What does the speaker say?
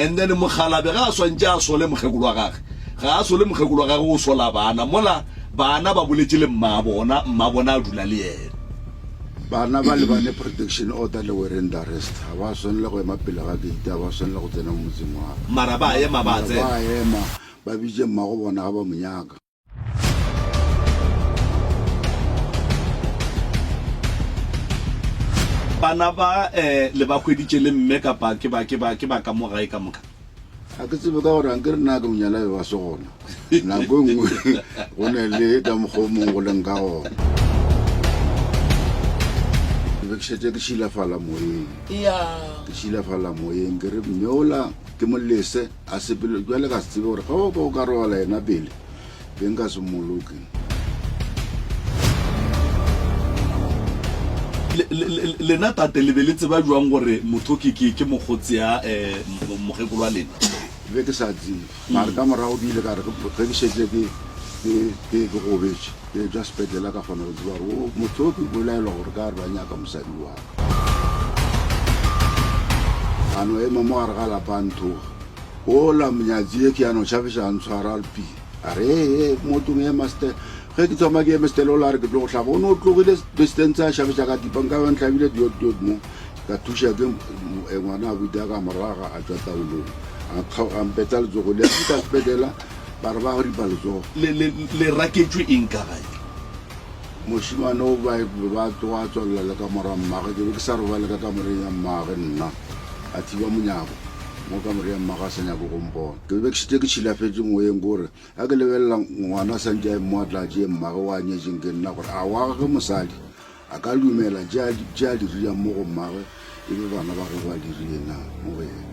And then mokgalabe ga a swantše a sole mokgekolo wa gage, ga a sole mokgekolo wa gage o sola bana, mola bana ba boletše le mmabona, mmabona a dula le yena. Bana ba lebane protection order le warrant arrest, ga ba swanela go ema pele ga gate, ga ba swanela go tsena mo motseng wa ka. Mara ba ema, ba Mara tsena. ba ema, ba bitše mmago bona ga ba mo nyaka. Bana ba eh, le ba hweditše le mme kapa ke ba, ke ba, ke ba ka mo gae ka moka? Ga ke tsebe ka gore anke re nna ke monyala be ba se gona. Nako e nngwe go ne le ka mokgwa o mongwe go leng ka gona. Ke be ke šetše ke šilafala moyeng. Ke šilafala moyeng ke re mme ola ke mo lese a sepele bjale ka se tsebe gore ge o ka o ka robala yena pele Be nka se mmoloke. Le, le, le, lena tate le be le tseba jwang gore motho ke, ke, ke mokgotsi ya eh, mokgekolo wa lena? Ke be ke sa tsebe. Mare ka morago ke ile ka re ge ke šetše ke, ke, ke, ke gobetše, ke etšwa sepetlele ka kgona go tseba gore o motho o ke bolaelwa gore ka re ba nyaka mosadi wa ka. A no ema mo gare ga lapa a nthoga. Ola monyatsi ye ke ya no tšhabiša a ntshwara pi. A re, Ee, ee, mo tlong ema Stella. Ge ke thoma ke eme Stella ola a re ke tlo go hlaba. O no tlogile distance a šabiša ka thipa nka be ntlhabile diot diot mo. Ka thuša ke eh, ngwana a buta ka moraga a tšwa taolong. A kgao- a mpetsa letsogo le a fihla sepetlele ba re ba go ripa letsogo. Le, le, le raketšwe eng ka gae? Mošemane o ba ba tloga a tswalela le kamora mmagwe. Ke be ke sa robale ka kamoreng ya mmagwe nna. A thiba monyako mo kamoreng ya mmagwe a sa nyake go mpona. Ke be ke šetše ke tšhilafetše moyeng ke gore ga ke lebelela ngwana a santše a eme mo a tla tšee mmagwe wa nyetšeng ke nna gore a wa gagwe mosadi a ka dumela tše a di riang mo go mmagwe e be bana ba gagwe ba di rie na mo go yena.